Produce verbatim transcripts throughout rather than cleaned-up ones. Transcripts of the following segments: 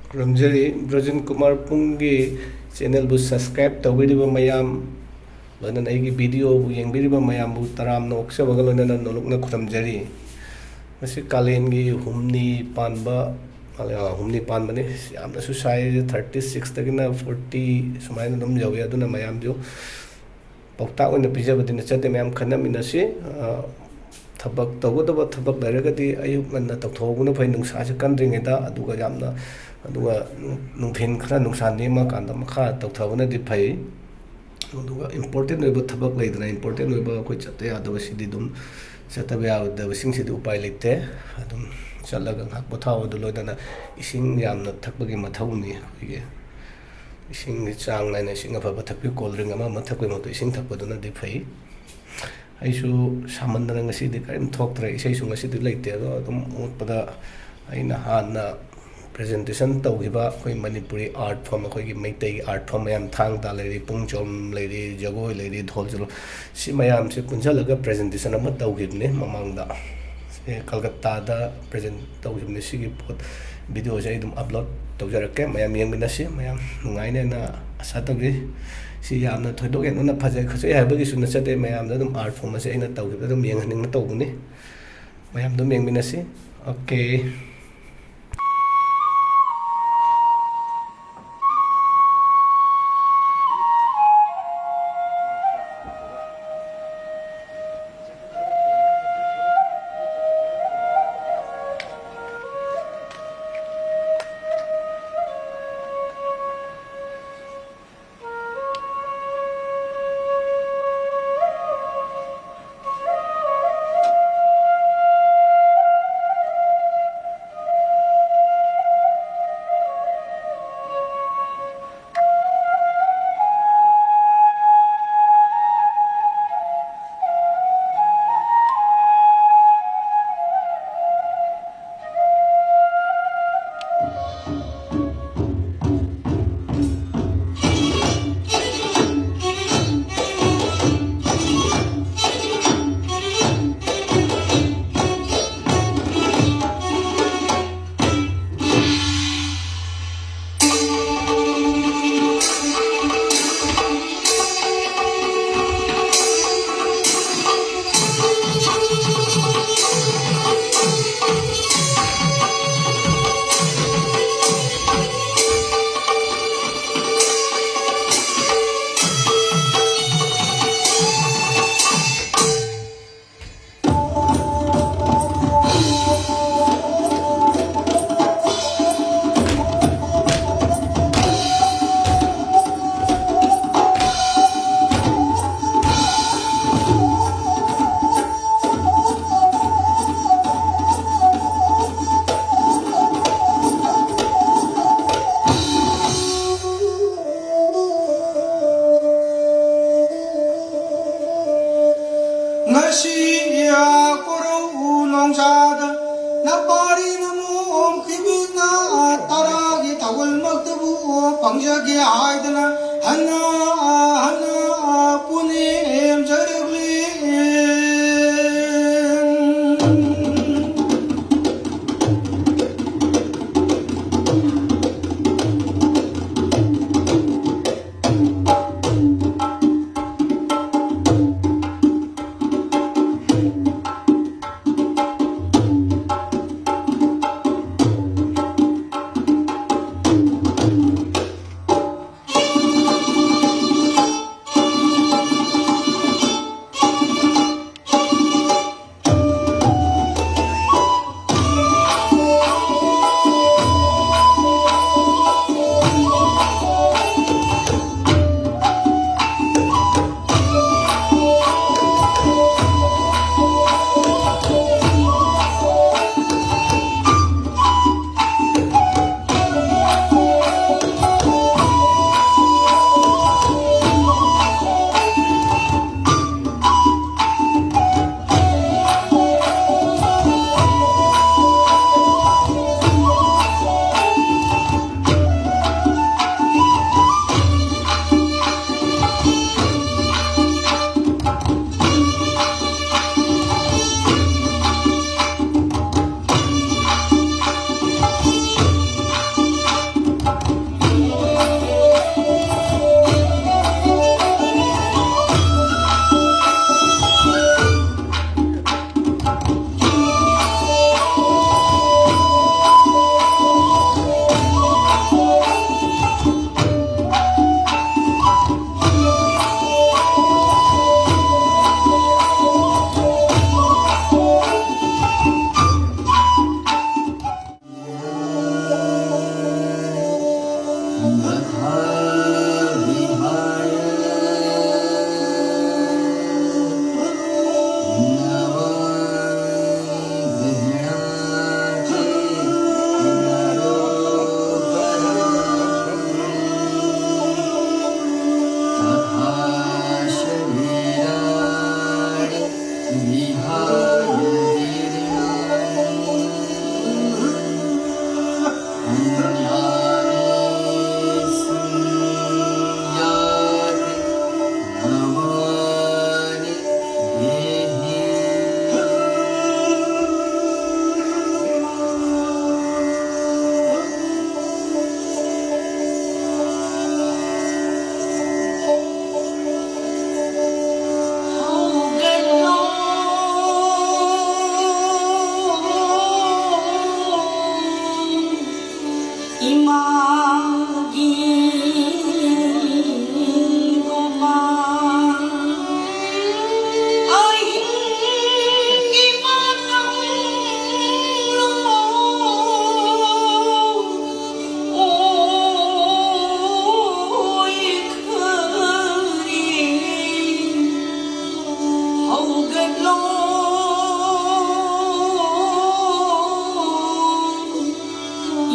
ꯈꯨꯔꯨꯝꯖꯔꯤ꯫ Brazil Kumar ꯄꯨꯡꯒꯤ ꯆꯦꯅꯦꯜꯕꯨ subscribe ꯇꯧꯕꯤꯔꯤꯕ ꯃꯌꯥꯝ, ꯂꯣꯏꯅꯅ ꯑꯩꯒꯤ ꯚꯤꯗꯤꯑꯣꯕꯨ ꯌꯦꯡꯕꯤꯔꯤꯕ ꯃꯌꯥꯝꯕꯨ ꯇꯔꯥꯝꯅ ꯑꯣꯛꯆꯕꯒ ꯂꯣꯏꯅꯅ ꯅꯣꯂꯨꯛꯅ ꯈꯨꯔꯨꯝꯖꯔꯤ꯫ ꯃꯁꯤ ꯀꯥꯂꯦꯟꯒꯤ ꯍꯨꯝꯅꯤ ꯄꯥꯟꯕ, ꯍꯨꯝꯅꯤ ꯄꯥꯟꯕꯅꯤ꯫ ꯌꯥꯝꯅꯁꯨ ꯁꯥꯏ, ꯊꯥꯔꯇꯤ ꯁꯤꯛꯁꯇꯒꯤꯅ ꯐꯣꯔꯇꯤ ꯁꯨꯃꯥꯏꯅ ꯑꯗꯨꯝ ꯌꯧꯏ꯫ ꯑꯗꯨꯅ ꯃꯌꯥꯝꯁꯨ ꯄꯥꯎꯇꯥꯛ ꯑꯣꯏꯅ ꯄꯤꯖꯕꯗꯤ ꯅꯠꯆꯗꯦ, ꯃꯌꯥꯝ ꯈꯟꯅꯃꯤꯟꯅꯁꯤ꯫ ꯑ, ꯊꯕꯛ ꯇꯧꯒꯗꯕ ꯊꯕꯛ ꯂꯩꯔꯒꯗꯤ ꯑꯌꯨꯛ ꯉꯟꯅ ꯇꯧꯊꯣꯛꯍꯧꯕꯅ ꯐꯩ, ꯅꯨꯡꯁꯥꯁꯦ ꯀꯟꯗ꯭ꯔꯤꯉꯩꯗ꯫ ꯑꯗꯨꯒ ꯌꯥꯝꯅ, ꯑꯗꯨꯒ ꯅꯨꯡ-, ꯅꯨꯡꯊꯤꯟ ꯈꯔ ꯅꯨꯡꯁꯥ ꯅꯦꯝꯃꯀꯥꯟꯗ ꯃꯈꯥ ꯇꯧꯊꯕꯅꯗꯤ ꯐꯩ꯫ ꯑꯗꯨꯒ ꯏꯝꯄꯣꯔꯇꯦꯟ ꯑꯣꯏꯕ ꯊꯕꯛ ꯂꯩꯗꯅ, ꯏꯝꯄꯣꯔꯇꯦꯟ ꯑꯣꯏꯕ ꯑꯩꯈꯣꯏ ꯆꯠꯇ ꯌꯥꯗꯕꯁꯤꯗꯤ ꯑꯗꯨꯝ, ꯆꯠꯇꯕ ꯌꯥꯗꯕꯁꯤꯡꯁꯤꯗꯤ ꯎꯄꯥꯏ ꯂꯩꯇꯦ꯫ ꯑꯗꯨꯝ ꯆꯠꯂꯒ ꯉꯥꯏꯍꯥꯛ ꯄꯣꯊꯥꯎ꯫ ꯑꯗꯨ ꯂꯣꯏꯅꯅ ꯏꯁꯤꯡ ꯌꯥꯝꯅ ꯊꯛꯄꯒꯤ ꯃꯊꯧꯅꯤ ꯑꯩꯈꯣꯏꯒꯤ꯫ ꯏꯁꯤꯡꯁꯤ ꯆꯥꯡ ꯅꯥꯏꯅ, ꯏꯁꯤꯡ ꯑꯐꯕ ꯊꯛꯄꯤꯌꯨ꯫ ꯀꯣꯜ ꯗ꯭ꯔꯤꯡ ꯑꯃ ꯑꯃ ꯊꯛꯄꯒꯤ ꯃꯍꯨꯠꯇ ꯏꯁꯤꯡ ꯊꯛꯄꯗꯨꯅꯗꯤ ꯐꯩ꯫ ꯑꯩꯁꯨ ꯁꯥꯃꯟꯗꯅ ꯉꯁꯤꯗꯤ ꯀꯔꯤꯝ ꯊꯣꯛꯇ꯭ꯔꯦ, ꯏꯁꯩꯁꯨ ꯉꯁꯤꯗꯤ ꯂꯩꯇꯦ꯫ ꯑꯗꯣ ꯑꯗꯨꯝ ꯎꯠꯄꯗ, ꯑꯩꯅ ꯍꯥꯟꯅ ꯄ꯭ꯔꯖꯦꯟꯇꯦꯁꯟ ꯇꯧꯈꯤꯕ ꯑꯩꯈꯣꯏ ꯃꯅꯤꯄꯨꯔꯤ ꯑꯥꯔꯠ ꯐꯣꯝ, ꯑꯩꯈꯣꯏꯒꯤ ꯃꯩꯇꯩꯒꯤ ꯑꯥꯔꯠ ꯐꯣꯝ ꯃꯌꯥꯝ, ꯊꯥꯡ ꯇꯥ ꯂꯩꯔꯤ, ꯄꯨꯡ ꯆꯣꯂꯣꯝ ꯂꯩꯔꯤ, ꯖꯒꯣꯏ ꯂꯩꯔꯤ, ꯙꯣꯜ ꯆꯣꯂꯣꯝ, ꯁꯤ ꯃꯌꯥꯝꯁꯦ ꯄꯨꯟꯁꯤꯜꯂꯒ ꯄ꯭ꯔꯖꯦꯟꯇꯦꯁꯟ ꯑꯃ ꯇꯧꯈꯤꯕꯅꯦ ꯃꯃꯥꯡꯗ꯫ ꯁꯦ ꯀꯜꯀꯇꯥꯗ ꯄ꯭ꯔꯖꯦꯟ ꯇꯧꯈꯤꯕꯅꯦ꯫ ꯁꯤꯒꯤ ꯄꯣꯠ, ꯚꯤꯗꯤꯑꯣꯁꯦ ꯑꯩ ꯑꯗꯨꯝ ꯑꯞꯂꯣꯗ ꯇꯧꯖꯔꯛꯀꯦ, ꯃꯌꯥꯝ ꯌꯦꯡꯃꯤꯟꯅꯁꯤ꯫ ꯃꯌꯥꯝ ꯅꯨꯡꯉꯥꯏꯅꯦꯅ ꯑꯁꯥ ꯇꯧꯖꯩ꯫ ꯁꯤ ꯌꯥꯝꯅ ꯊꯣꯏꯗꯣꯛ ꯍꯦꯟꯗꯣꯛꯅ ꯐꯖꯩ ꯈꯣꯠꯆꯩ ꯍꯥꯏꯕꯒꯤꯁꯨ ꯅꯠꯆꯗꯦ, ꯃꯌꯥꯝꯗ ꯑꯗꯨꯝ ꯑꯥꯔꯠ ꯐꯣꯝ ꯑꯁꯦ ꯑꯩꯅ ꯇꯧꯈꯤꯕꯗ ꯑꯗꯨꯝ ꯌꯦꯡꯍꯟꯅꯤꯡꯅ ꯇꯧꯕꯅꯤ꯫ ꯃꯌꯥꯝ ꯑꯗꯨꯝ ꯌꯦꯡꯃꯤꯟꯅꯁꯤ꯫ ꯑꯣꯀꯦ꯫ ꯐꯪꯖꯒꯦ ꯍꯥꯏꯗꯅ ꯍꯟꯅ ꯍꯟꯅ ꯄꯨꯅꯦꯝꯖꯔꯛꯂꯤ꯫ ꯏꯃꯥꯒꯤ ꯒꯣꯄꯥꯜ, ꯑꯍꯤꯡ ꯏꯃꯥ ꯅꯪꯂꯣ, ꯑꯣꯏ ꯈꯔꯤ, ꯍꯧꯒꯠꯂꯣ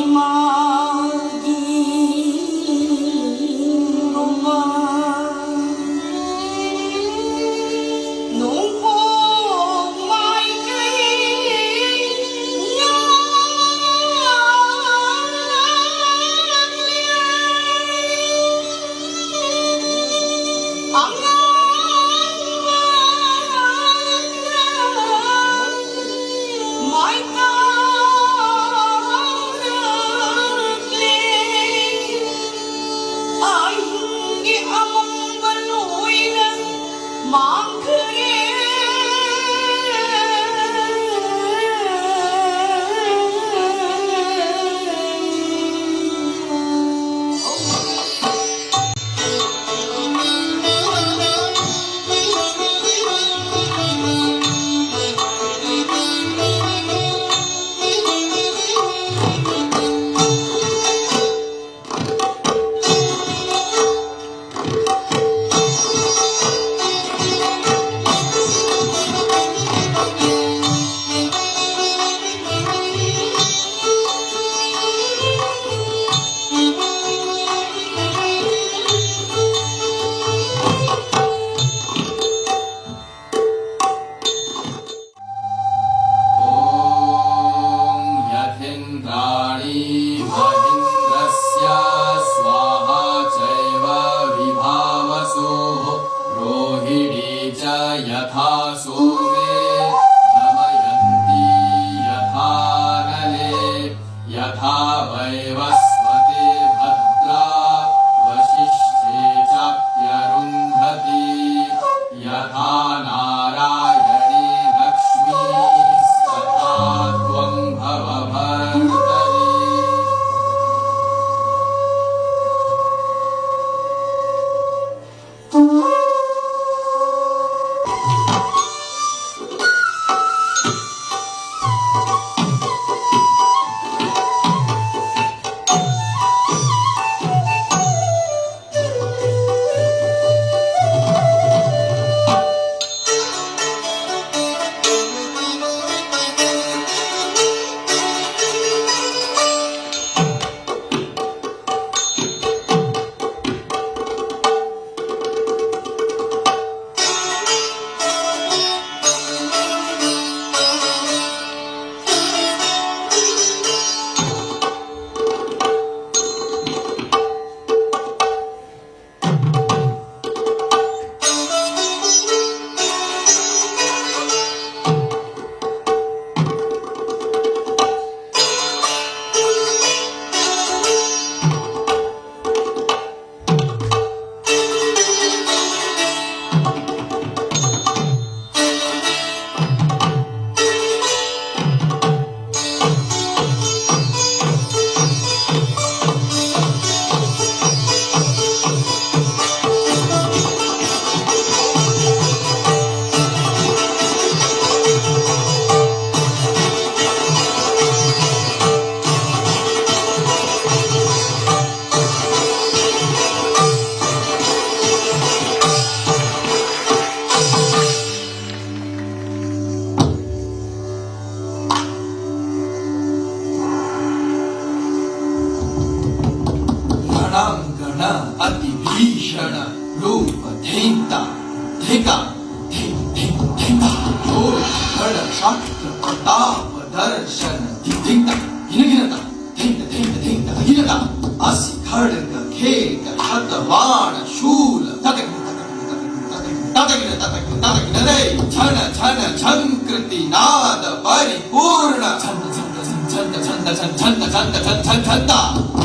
ꯏꯃꯥ꯫ न अति भीषण रूप धेंता, धेंता, धें, धें, धेंता। घोर खड़ शास्त्र प्रताप दर्शन धि-, धेंता, घिन घिनता, धेंत, धेंत, धेंत, घिनता। असि खड्ग खेट शतबाण शूल ततक, ततक, ततक, ततक, ततक, ततक, ततक, झन, झन, झंकृति नाद परिपूर्ण। झंत, झंत, झंत, झंत, झंत, झंत, झंत, झंत, झंत।